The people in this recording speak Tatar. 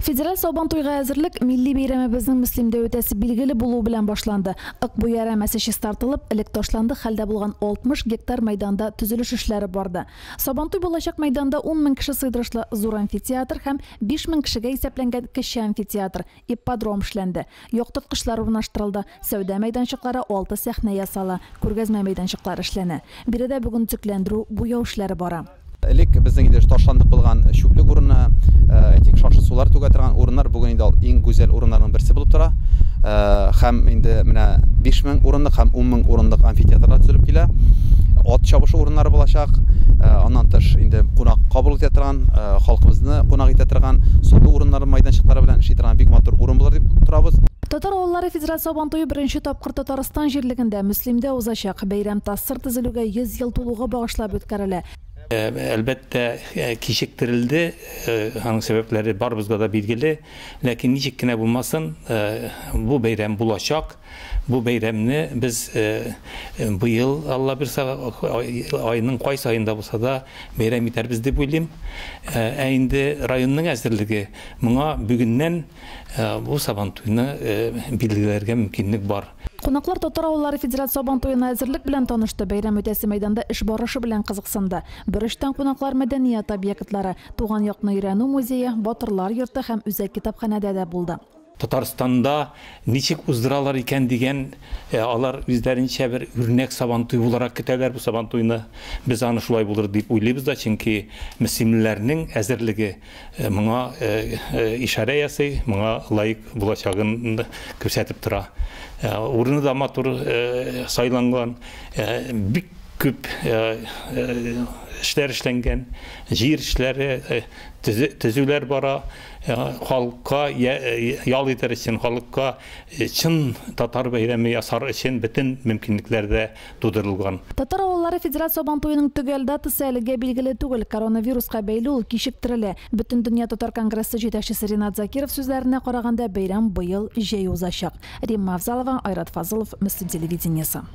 Федераль Сабантуйга әзерлек милли бәйрәмебезнең Мөслимдә үтәсе билгеле булуы белән башланды. Ык буе әрәмәсе чистартылып, элек ташландык хәлдә булган 60 гектар мәйданда төзелеш эшләре барды. Сабантуй булачак мәйданда 10 мең кеше сыйдырышлы зур амфитеатр һәм 5 мең кешегә исәпләнгән кече амфитеатр, ипподром эшләнде. Яктырткычлар урнаштырылды, сәүдә мәйданчыклары, алты сәхнә ясала, күргәзмә мәйданчыклары эшләнә. Биредә бүген төзекләндерү, буяу эшләре бара. Элек безнең инде ташландык булган чүплек урыны, әйтик, шакшы сулар түгә торган урыннар бүген инде иң гүзәл урыннарның берсе булып тора. Һәм инде менә 5000 урынлык һәм 10000 урынлык амфитеатрлар төзелеп килә. Ат чабышы урыннары булачак. Аннан тыш инде кунак кабул итә торган, халкыбызны кунак итә торган сату урыннары мәйданчыклары белән эшли торган бик матур урын булыр дип торабыз. Татар авыллары федераль Сабантуе беренче тапкыр Татарстан җирлегендә, Мөслимдә узачак. Бәйрәм ТАССР төзелүгә 100 ел тулуга багышлап үткәрелә. Әлбәттә, кичектерелде, аның сәбәпләре барыбызга да билгеле, ләкин ничек кенә булмасын, бу бәйрәм булачак. Бу бәйрәмне без быел, Алла бирса, айның кайсы аенда булса да бәйрәм итәрбез дип уйлыйм. Ә инде районның әзерлеге моңа бүгеннән бу Сабантуйны билгеләргә мөмкинлек бар. Кунаклар Татар авыллары федераль Сабантуена әзерлек белән танышты. Бәйрәм үтәсе мәйданда эш барышы белән кызыксынды. Берочтан кунаклар мәдәният объектлары, туган якны өйрәнү музее, Батырлар йорты һәм үзәк китапханәдә дә булды. Татарстанда ничек уздыралар икән дигән, алар үзләренчә бер үрнәк Сабантуй буларак көтәләр бу Сабантуйны. Без аны шулай булыр дип уйлыйбыз да, чөнки мөслимлеләрнең әзерлеге моңа ишарә ясый, моңа лаек булачагын күрсәтеп тора. Урыны да матур сайланган, бик күп эшләр эшләнгән, җир эшләре, төзүләр бара, халыкка ял итәр өчен, халыкка чын татар бәйрәме ясар өчен бөтен мөмкинлекләр дә тудырылган. Татар авыллары федераль Сабантуеның төгәл датасы әлегә билгеле түгел. Коронавируска бәйле ул кичектерелә. Бөтендөнья татар конгрессы җитәкчесе Ринат Закиров сүзләренә караганда, бәйрәм быел җәй узачак. Римма Авзалова, Айрат Фазылов, Мөслим телевидениесе.